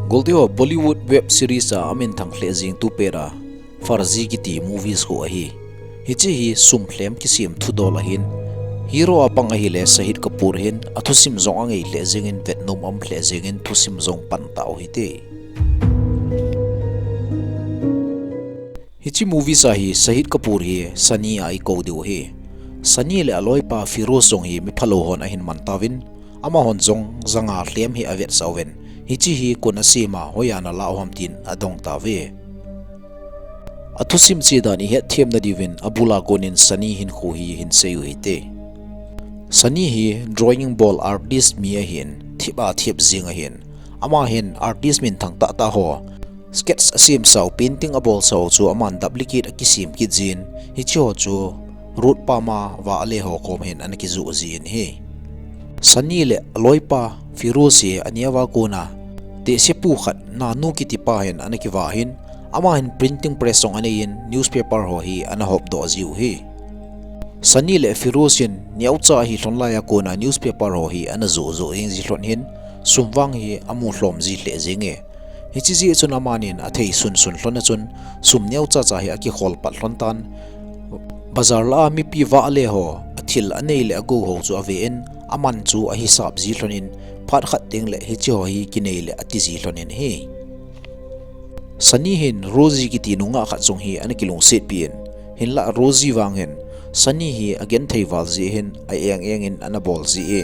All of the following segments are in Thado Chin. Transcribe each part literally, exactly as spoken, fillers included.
Golte ho Bollywood web series a amin thang lheh jing tu pet a Farzi kiti movies khu ahi. Hiche hi sum lhem kisem thudol ahin, hero a pang ahile Shahid Kapoor hin athusim jong angei lheh jengin vetnom aum lheh jengin thusim jong pan tau hite. Hiche movies a hi Shahid Kapoor hi Sunny a ikou diu ahi. Sunny le aloipa Firoz jong hi miphalou hon ahin man tauvin, amahon jong janga lhem hi avetsah uvin, hiche hi koin asem a, hoiya nalah u ham tin adong tauve. Athusim chedan ihet themna diuvin abul a konin Sunny hinkho hi hin sei u hite. Sunny hi drawing bol artist mi ahin, thep a thep jeng ahin, ama hin artist minthang tahtah ho sketch asemsau, painting abolsau chu aman duplicate akisem kit jin, hiche ho chu road pam a vale ho kom hin ana kijoh jin ahi. Sunny le aloipa Firoz hi aneo a kona tehsepu khat Nanu kitipa hin ana kivah in, ama hin printing press jong aneiyin newspaper ho hi ana hopdoh jiu ahi. Sunny le Firoz hin neocha ahi lhon laiya kona newspaper ho hi ana joh joh jeng ji lhon hin, sum vang hi amu lhom ji lheh jenge. Hiche jeh chun amanin athei sunsun lhon a chun sum neocha cha hi akikhol pat lhon tan. Bazar lah a mipi vale ho athil anei le agou ho chu aven, aman chu ahisap ji lhonin, phat khat tengle hiche ho hi kinei le ati ji lhonin ahi. Sunny hin Rosie kiti nungah khat jong hi ana kilungsetpi in, hinlah Rosie vang hin Sunny hi agenthei val jeh hin a-eng engin ana bol ji e.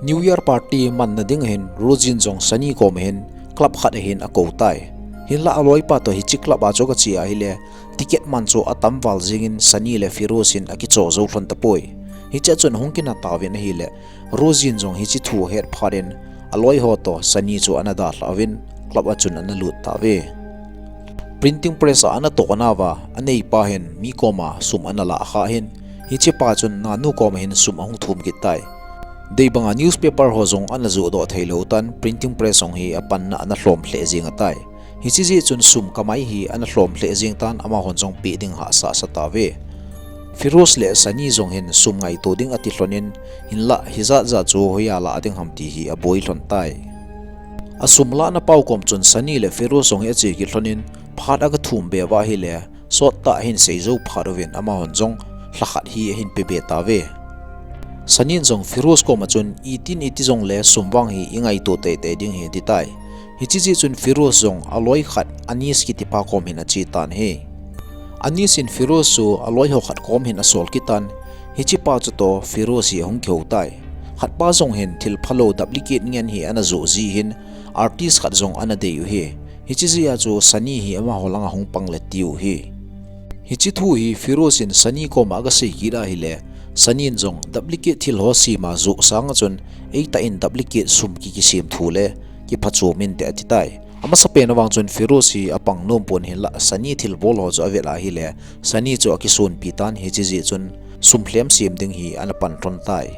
New Year party manna ding ahin Rosie in jong Sunny kom ahin club khat ahin akou tai. Hinlah aloipa toh hiche club a chu agache ahile ticket man chu atam val jengin Sunny le Firoz hin akicho jou lhon tapoi. Hichea chun ahung kinah tauvin ahile, Rosie in jong hiche thu ahet phat in aloi ho toh Sunny chu ana dalhah uvin club a chun ana lut tauve. Printing press a ana toh nauva aneipa hin mi koma sum ana lah khah in, hichepa chun Nanu koma hin sum ahung thum kit tai. Deibanga newspaper ho jong ana johdoh theilou tan, printing press jong hi apanna ana lhom lheh jeng ahitai. Hiche jeh chun sum kamai hi ana lhom lheh jeng tan, amahon jong peh ding hahsa sa tauve. Firoz le Sunny jong hin sum ngaito ding ati lhonin, hinlah hijat jat chu hoiya lah ding ham ti hi aboi lhon tai. Asum lahna pao kom chun Sunny le Firoz jong hi ache kit lhonin, phat agathum be uva ahile, sottah ahin seijou phat uvin amahon jong lhakhat hi ahin pebe tauve. Sunny in jong Firoz koma chun itin iti jongle sum vang hi ingaito teitei ding hi ati tai. Hiche jeh chun Firoz jong aloi khat Anis kitipa kom hin ache tan ahi. Anis in Firoz chu aloi ho khat kom hin asol kit tan, hichepa chutoh Firoz hi ahung kihou tai. Khatpa jong hin thil phalou duplicate ngen hi ana joh ji hin, artist khat jong ana dei u ahi. Hiche jeh a chu Sunny hi amaho langa hung pang le tiu ahi. Hiche thu hi Firoz in Sunny koma agasei kit ahile, Sunny in jong duplicate thil ho sem a joh sanga chun eitah in duplicate sum ki kisem thu le kiphachom inte ati tai. Amasapen avang chun Firoz hi apang nom pon, hinlah Sunny thilbol ho chu avet ahile, Sunny chu akisonpi tan, hiche jeh chun sum lhem sem ding hi ana pan lhon tai.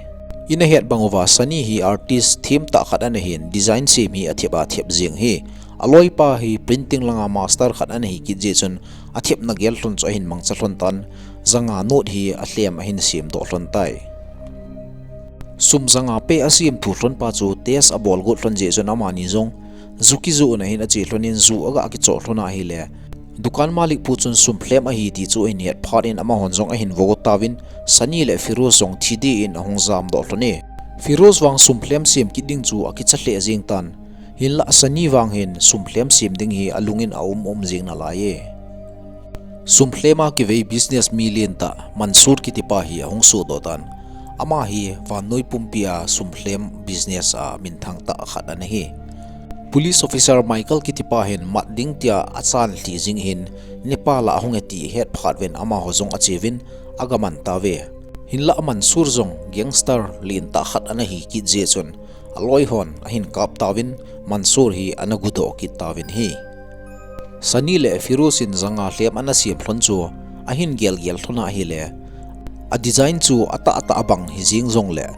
Ina het bang uva Sunny hi artist themtah khat ana hin, design sem hi athep a thep jeng ahi. Aloipa hi printing langa master khat ana hi kit jeh chun athepna gel lhon chu ahin mangcha lhon tan, janga note hi alhem ahin semdoh lhon tai. Sum janga peh asem thu lhonpa chu test abol got lhon jeh chun amani jong ju kijohna hin ache lhonin ju aga kichoh lhon ahile, dukan malik pu chun sum lhem ahi ti chu ahin het phat in amahon jong ahin vo tauvin, Sunny le Firoz jong thidih in ahung jamdoh lhon e. Firoz vang sum lhem sem kit ding chu akicha lheh jeng tan, hinlah Sunny vang hin sum lhem sem ding hi alungin aum um jeng nalai e. Sum lhem a kivei business mi lentah Mansoor kitipa hi ahung sohdoh tan. Ama hi vannoi pumpia sum lhem business a minthang tah khat ana hi. Police officer Michael kitipa hin mat ding tia achan lhi jing hin, Nepal a ahung e ti ahet phat uvin amaho jong acheuvin agaman tauve. Hinlah Mansoor jong gangster lentah khat ana hi kit jeh chun aloi hon ahin kap tauvin Mansoor hi ana gudoh kit tauvin ahi. Sunny le Firoz in janga lhem ana sem lhon chu ahin gelgel lhon ahile, a design chu atahtah abang hi jeng jongle,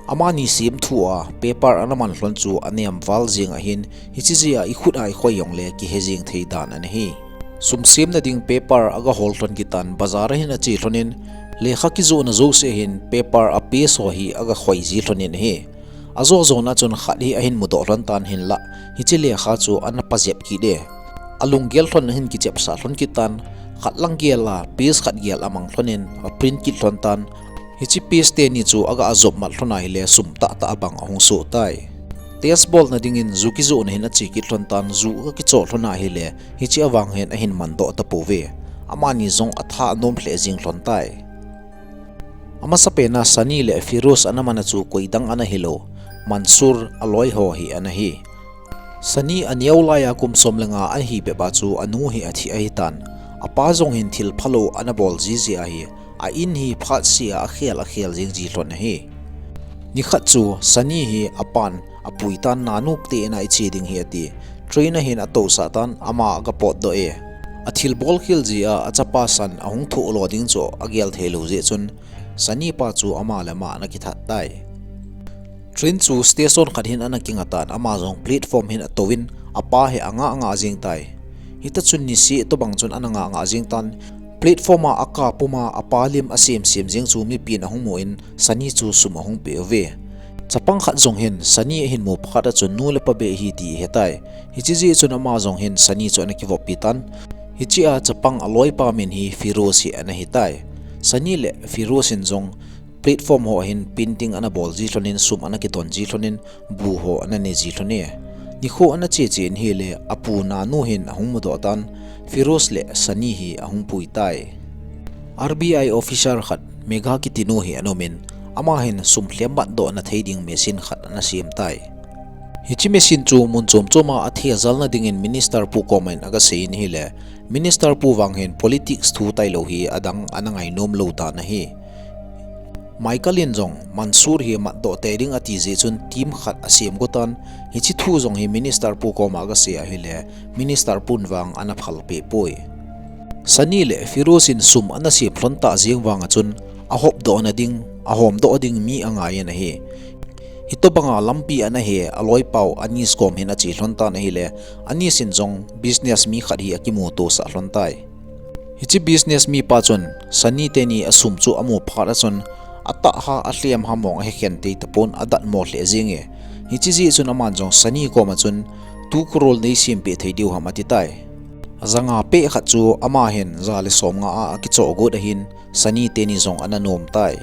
amani semthu a paper ana man lhon chu anem val jeng ahin, hiche jeh a ikhut a ikhoi jongle kihe jeng thei dan ana hi. Sum semna ding paper agahol lhon kit tan, bazar a hin ache lhonin, lekha kijohna jouse hin paper a page ho hi agakhoi ji lhonin ahi. Ajo jona chun khat hi ahin mudoh lhon tan hinlah, hiche lekha chu ana pajep kit e. Alunggel lhon ahin kichepsah lhon kit tan, khat lang gel a, page khat gel amang lhonin, a print kit lhon tan, hiche page teni chu aga jop mat lhon ahile sum tahtah abang ahung soh tai. Test bolna dingin ju kijohna hin ache kit lhon tan, ju aga kichoh lhon ahile, hiche avang hin ahin mandoh tapouve. Amani jong atha anom lheh jing lhon tai. Amasapen a Sunny le Firoz ana man a chu koidang ana hilou, Mansoor aloi ho hi ana hi. Sunny aneo laiya kum som le nga ahi bep a chu anu hi athi ahitan. Apa jong hin thil phalou ana bol jiji ahi. A in hi phatseh a akhel akhel jing ji lhon ahi. Nikhat chu Sunny hi apan apui tan, nanu te in a iche ding hi ati. Train a hin atousah tan, ama aga potdoh e. Athilbol khel jia achapa san ahung thoh lo ding chu agel theilou jeh chun, Sunny pa chu ama le ama ana kithat tai. Train chu station khat hin ana kinga tan, ama jong platform hin atouvin, apa hi anga anga jing tai. Hita chun niseh tobang chun ana nga nga jing tan, platform a akap pum a apa lim asem sem jeng chu mipin ahung mu in, Sunny chu sum ahung peuve. Chapang khat jong hin Sunny ahin mu phat a chun nu le pa beh ahi ti ahetai. Hiche jeh chun ama jong hin Sunny chu ana kivoppi tan. Hichea chapang aloipa min hi Firoz hi ana hitai. Sunny le Firoz in jong platform ho hin painting ana bol ji lhonin, sum ana kidon ji lhonin, bu ho ana ne ji lhon e. Nikho ana che che in ahile, apu nanu hin ahung mudoh tan, Firoz le Sunny hi ahung pui tai. R B I officer khat, Megha kitinu hi ana umin, ama hin sum lhem matdohna thei ding machine khat ana sem tai. Hiche machine chu mun chom chom a athejal na dingin Minister pu koma in aga sei in ahile, Minister pu vang hin politics thu tailou hi adang ana ngainom lou dan ahi. Michael in jong Mansoor hi matdoh tei ding ati jeh chun team khat asem go tan, hiche thu jong hi Minister pu koma aga sei ahile, Minister pun vang ana phalpeh poi. Sunny le Firoz in sum ana sem lhon tah jeng vang a chun, ahopdoh na ding, ahomdoh ding mi angai in ahi. Hitobanga lampi ana he, aloipau Anis kom hin ache lhon tan ahile, Anis in jong business mi khat hi akimutosah lhon tai. Hiche business mipa chun, Sunny teni asum chu amu phat a chun, atah ham, alhem ham mong ahekhen tei tapon, adatmo lheh jeng e. Hiche jeh chun aman jong Sunny koma chun, two crore nei sempeh thei diu ham ati tai. Janga peh khat chu ama hin ja le som nga a akichoh got ahin, Sunny teni jong ana nom tai.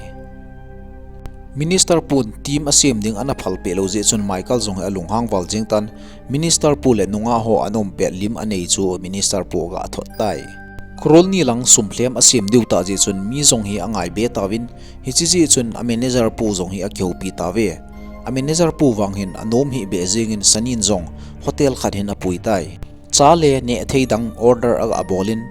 Minister pun team asem ding ana phalpeh lou jeh chun Michael jong hi alunghang val jeng tan, Minister pu le nungah ho ana um pet lim anei chu Minister pu aga thot tai. Crore ni lang sum lhem asem diu tah jeh chun mi jong hi angai be tauvin, hiche jeh chun a manager pu jong hi akihoupi tauve. A manager pu vang hin anom hih beh jengin Sunny in jong hotel khat hin apui tai. Cha le neh thei dang order aga bolin,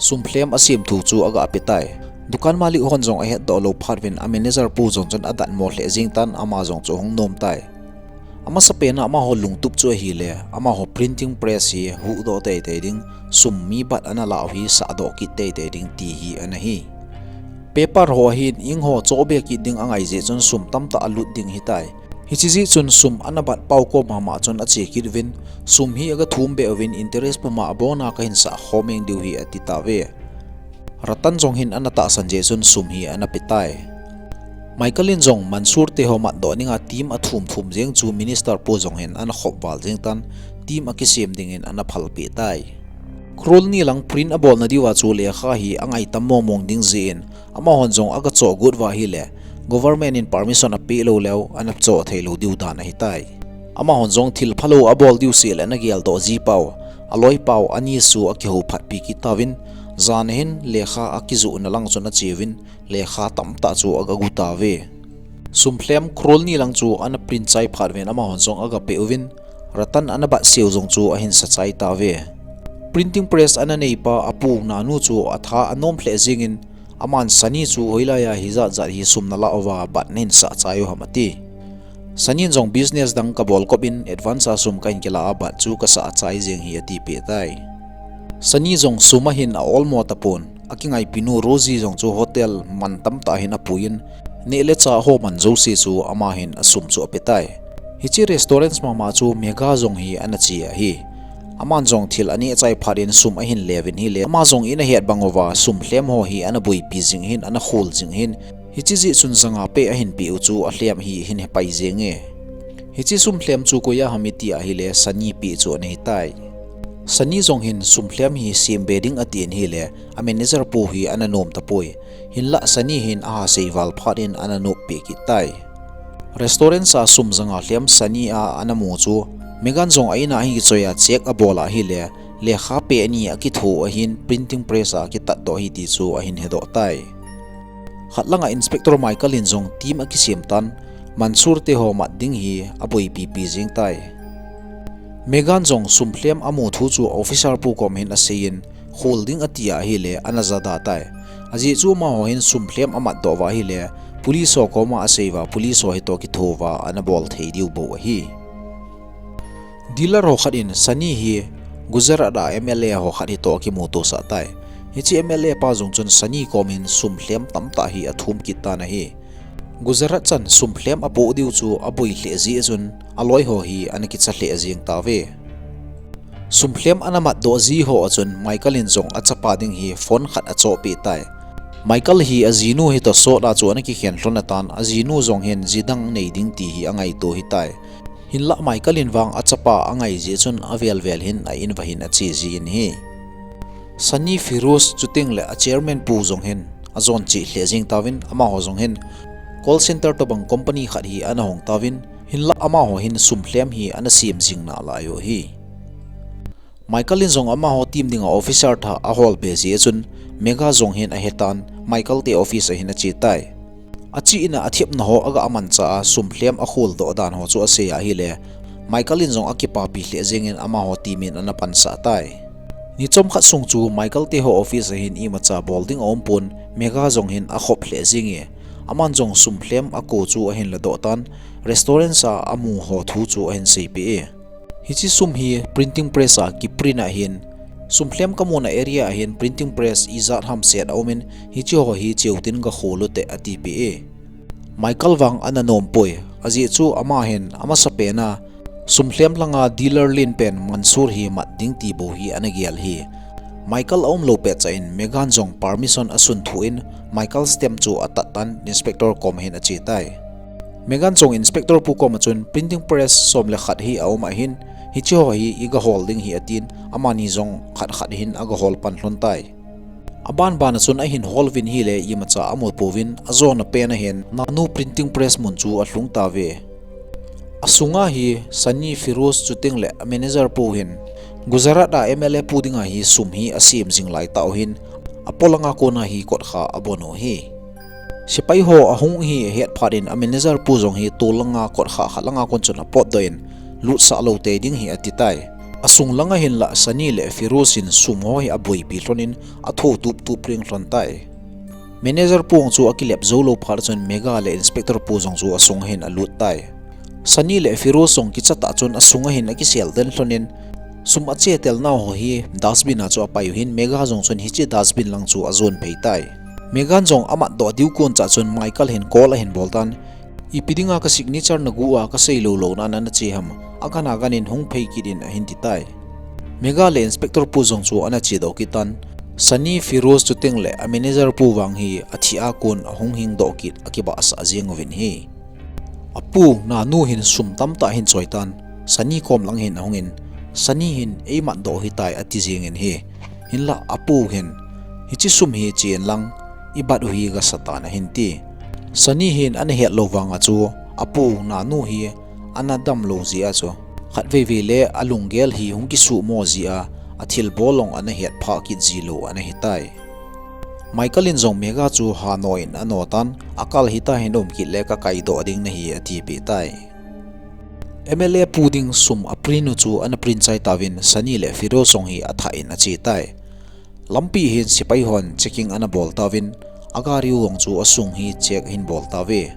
sum lhem asem thu chu aga pe tai. Dukan malik hon jong ahetdoh lou phat uvin a manager pu jong chun adatmo lheh jeng tan, ama jong chu ahung nom tai. Amasapen a amaho lungtup chu ahile, amaho printing press hi huhdoh teitei ding, sum mi bat ana lah u hi sahdoh kit teitei ding ti hi ana hi. Paper ho ahin ink ho chohbe kit ding angai jeh chun sum tamtah alut ding ahitai. Hiche jeh chun sum ana bat pau koma mama chun ache kit uvin, sum hi aga thum be uvin, interest puma abona kahin sah khom eng diu ahi ati tauve. Ratan jong hin ana tahsan jeh chun sum hi ana pe tai. Michael in jong Mansoor te ho matdoh dinga team athum thum jeng chu Minister pu jong hin ana khop val jeng tan, team akisem dingin ana phalpeh tai. Crore ni lang print abolna diuva chu lekha hi angai tam mong mong ding jeh in, amahon jong aga choh got uva ahile, government in permission apeh lou leu ana choh thei lou diu dan ahitai. Amahon jong thil phalou abol diu seh le ana geldoh ji pau, aloipau Anis chu akihou phatpi kit tauvin, jan a hin lekha akijohna lang chun ache uvin, lekha tamtah chu aga gu tauve. Sum lhem crore ni lang chu ana print chai phat uvin amahon jong aga pe uvin, Ratan ana bat seu jong chu ahin sa chai tauve. Printing press ana neipa apu nanu chu atha anom lheh jengin, aman Sunny chu hoilaiya hijat jat hi sum nalah uva bat nahin sah chai u ham ati. Sunny in jong business dang kabol kop in advance a sum kahin kila a bat chu kasah chai jeng ahi atipeh tai. Sunny jong sum ahin a-olmo tapon, akingaipi nu Rosie jong chu hotel man tamtah hin apuiyin, neh le chah ho man jouse chu ama hin asum chu ape tai. Hiche restaurants mama chu Megha jong hi ana che ahi. Aman jong thil aneh chai phat in sum ahin leuvin ahile, ama jong in ahet bang uva sum lhem ho hi ana boipi jing ahin, ana khol jing ahin, hiche jeh chun janga peh ahin peh u chu alhem ahi ahin hepai jenge. Hiche sum lhem chu koi a ham iti ahile Sunny peh chu ana hitai. Sunny jong hin sum lhem hi sem be ding atin ahile a manager pu hi ana nom tapoi. Hinlah Sunny hin aha seival phat in ana nop peh kit tai. Restaurant a sum ja nga lhem Sunny a ana mu chu Megan jong a in a ahin kichoi a check abol ahile lekha peh ni akitho ahin printing press a kitat doh ahi ti chu ahin hedoh tai. Khat langa Inspector Michael in jong team akisem tan Mansoor te ho mat ding hi aboipi pi jing tai. Megan jong sum lhem amu thu chu officer pu kom hin asei in khol ding ati ahile ana jada tai. Ajeh chu amaho hin sum lhem amat doh uva ahile police ho koma asei uva police ho hitoh kitho uva ana bol thei diu bou ahi. Dealer ho khat in Sunny hi Gujarat a M L A ho khat hitoh akimuto sah tai. Hiche M L A pa jong chun Sunny kom hin sum lhem tamtah hi athum kit tan ahi. Gujarat chan sum lhem apoh diu chu aboi lheh jeh chun aloi ho hi ana kicha lheh jeng tauve. Sum lhem ana mat doh ji ho a chun Michael in jong achapa ding hi phone khat achoh peh tai. Michael hi ajinu hitoh sot a chu ana kikhen lhon atan, ajinu jong hin ji dang nei ding ti hi angaito hitai. Hinlah Michael in vang achapa angai jeh chun avel vel hin a in uva hin ache ji in ahi. Sunny, Firoz chuteng le a chairman pu jong hin ajon cheh lheh jeng tauvin amaho jong hin call center tobang company khat hi ana hong tauvin, hinlah amaho hin sum lhem hi ana sem jing nalai u ahi. Michael in jong amaho team dinga officer thah ahol be jeh chun Megan jong hin ahetan Michael te office a hin ache tai. Ache in a athepna ho aga manchah a sum lhem akhol doh dan ho chu asei ahile Michael in jong akipapi lheh jeng in amaho team in ana pansah tai. Ni chomkhat sung chu Michael te ho office a hin imacha bol ding aumpon Megan jong hin akhop lheh jeng e, aman jong sum lhem ako chu ahin ladoh tan restaurant a amu ho thu chu ahin seipeh e. Hiche sum hi printing press a kiprint ahin, sum lhem kamuna area a hin printing press ijat ham set aumin, hiche ho hi cheutin gakhol ute atipeh e. Michael vang ana nompoi, ajeh chu ama hin amasapen a sum lhem langa dealer lenpen Mansoor hi mat ding ti bou hi ana gel ahi. Michael aumlou petcha in Megan jong permission asunthu in Michael stamp chu atat tan Inspector kom hin ache tai. Megan jong Inspector pu koma chun printing press som le khat hi aum ahin, hiche ho hi igahol ding ahi atin, amani jong khat khat hin agahol pan lhon tai. Abanbana chun ahin hol uvin ahile imacha amu pouvin, ajona pen ahin Nanu printing press mun chu alhung tauve. Asunga hi Sunny, Firoz chuteng le a manager pu hin Gujarat a M L A pu dinga hi sum hi asem jing laitah u ahin, apolanga kona hi kotkha abon u ahi. Sepai ho ahung hi ahet phat in a manager pu jong hi tol langa kotkha khat langa kon chun apotdoh in, lutsah lou tei ding ahi ati tai. Asung langa hinlah Sunny le Firoz in sum ho hi aboipi lhon in atho tuptup ring lhon tai. Manager pu jong chu akilep jou lou phat chun Megan le Inspector pu jong chu asunga hin alut tai. Sunny le Firoz jong kichatah chun asunga hin akisel den lhon in, sum achetel nau ho hi dustbin a chu apai u ahin, Megan jong chun hiche dustbin lang chu ajon phei tai. Megan jong amatdoh diu kon chah chun Michael hin call ahin bol tan, ipi dinga ka signature nagu a kasei lou louna nache ham, agan agan in hung phei kit in ahin ti tai. Megan le Inspector pu jong chu ana chedoh kit tan, Sunny, Firoz chuteng le a manager pu vang hi athi a kon ahung hingdoh kit akibahsah jeng uvin ahi. Apu Nanu hin sum tamtah ahin choi tan, Sunny kom lang hin ahung in, Sunny hin eimatdoh ahitai ati jeng in ahi. Hinlah apu hin, hiche sum hi che in lang, ibat u hi gasa tan ahin ti. Sunny hin ana het lou vanga chu, apu Nanu hi ana damlou jeh a chu, khatveivei le alunggel hi hung kisuhmo jeh a, athilbol jong ana hetphah kit ji lou ana hitai. Michael in jong Megan chu hano in ano tan, akal hitia hin um kit le kakaidoh ding nahi atipeh tai. M L A pu ding sum aprint u chu ana print chai tauvin Sunny le Firoz jong hi athah in ache tai. Lampi hin sepai hon checking ana bol tauvin, agari u jong chu asung hi check ahin bol tauve.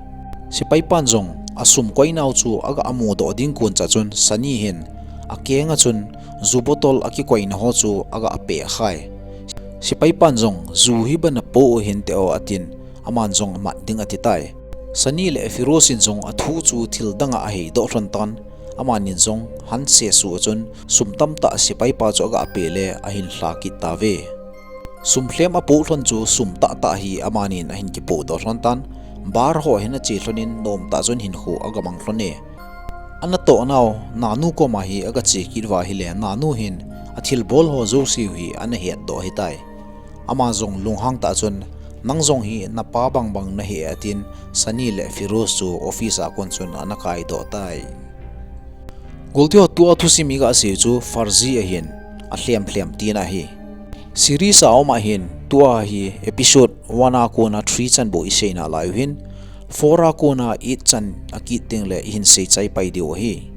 Sepai pan jong asum koinau chu aga amudoh ding kon chah chun Sunny hin akenga chun ju bottle akikoina ho chu aga apeh khai. Sepai pan jong ju hi bana po u hinte o atin, aman jong mat ding ati tai. Sunny le Firoz in jong athu chu thil danga aheidoh lhon tan, amanin jong hanse suh a chun sum tamtah sepai pa chu aga apeh le ahin lha kit tauve. Sum lhem apoh lhon chu sum tahtah hi amanin ahin kipohdoh lhon tan, bar ho ahin ache lhon in nomtah chun hinkho aga mang lhon e. Ana toh nau Nanu koma hi aga che kit uva ahile, Nanu hin athilbol ho jouse u hi ana hetdoh ahitai. Ama jong lunghang tah chun, nang jong hi napa bangbang nahi e, atin Sunny le Firoz chu office a kon chun ana kaidoh tai. Golti ho, tua thusim iga sei chu farzi ahin, alhem lhem tina ahi. Series a um ahin, tua hi episode one a kona three chan bou isei nalai u hin, four a kona eight chan akit ding le ihin sei chai pai diu ahi.